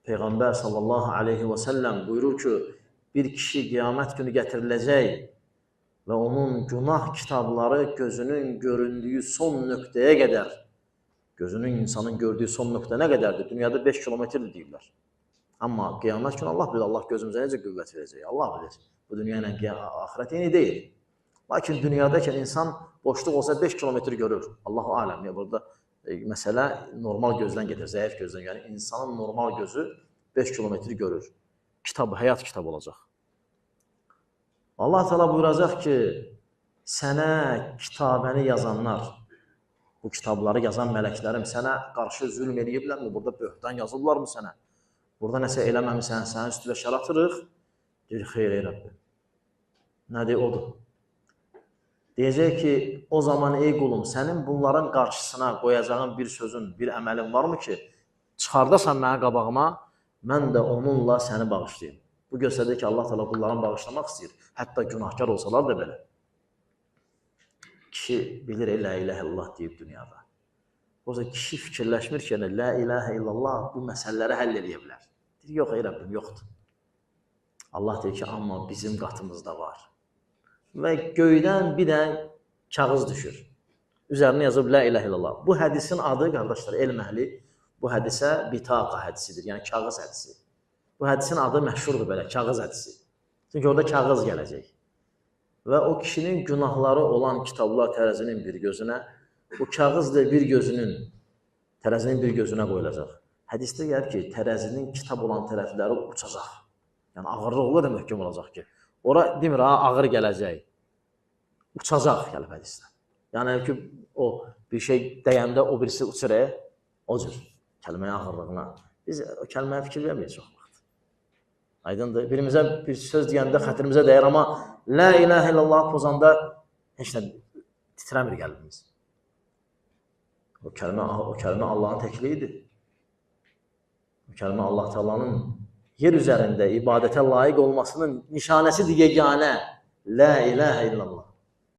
Peyğəmbər sallallahu aleyhi və səlləm buyurur ki, bir kişi qiyamət günü gətiriləcək və onun günah kitabları gözünün göründüyü son nöqtəyə qədər, gözünün insanın gördüyü son nöqtə nə qədərdir? Dünyada 5 kilometrdir deyirlər. Amma qiyamət günü Allah bilir, Allah gözümüzə necə qüvvət verəcək? Allah bilir. Bu dünya ilə axirət eyni deyil. Lakin dünyadakən insan boşluq olsa 5 kilometr görür. Allahu aləm. Ya burada məsələ normal gözdən gedir, zəif gözdən. Yəni insanın normal gözü 5 kilometr görür. Kitab, həyat kitabı olacaq. Allah Teala buyuracaq ki, sənə kitabəni yazanlar, bu kitabları yazan mələklərim sənə qarşı zülm eləyiblərmi? Burada böhtan yazıblarmı sənə? Burada nəsə eləməmisən, sənin üstünə şər atırıq. Deyir, xeyr ey Rəbbim. Nədir? Odur. Deyəcək ki, o zaman ey qulum, sənin bunların qarşısına qoyacağın bir sözün, bir əməlin varmı ki, çıxardasan mənə qabağıma, mən də onunla səni bağışlayayım. Bu göstərir ki, Allah Teala qullarını bağışlamaq istəyir. Hətta günahkar olsalar da belə. Kişi bilir, lə iləhə illallah deyib dünyada. O zaman kişi fikirləşmir ki, yəni, lə iləhə illallah bu məsələləri həll eləyə bilər. Deyir, yox ey Rəbbim, yoxdur. Allah deyir ki, amma bizim qatımızda var. Və göydən bir də kağız düşür. Üzərinə yazıb lə iləhə illallah. Bu hədisin adı, qardaşlar, elm əhli, bu hədisə bitaqa hədisidir, yəni kağız hədisi. Bu hədisin adı məşhurdur belə, kağız hədisi. Çünki orada kağız gələcək. Və o kişinin günahları olan kitablar tərəzinin bir gözünə, bu kağız da bir gözünün, tərəzinin bir gözünə qoyulacaq. Hədisdə gəlir ki, tərəzinin kitab olan tərəfləri uçacaq. Yəni ağırlıq o qədər möhkəm olacaq ki, ora demir, ha, ağır gələcək. Uçacaq gəlib hədisdə. Yəni ki, o bir şey dəyəndə o birisi uçur, o cür kəlməyin ağırlığına. Biz o kəlməyə fikir vermirik çox vaxt. Aydındır. Birimizə bir söz deyəndə xətrimizə dəyər, amma lə iləhə illallah pozanda heç nə titrəmir qəlbimiz. O kəlmə Allahın təkliyidir. O kəlmə Allah Teala'nın yer üzərində ibadətə layiq olmasının nişanəsidir yeganə. Lə iləhə illallah.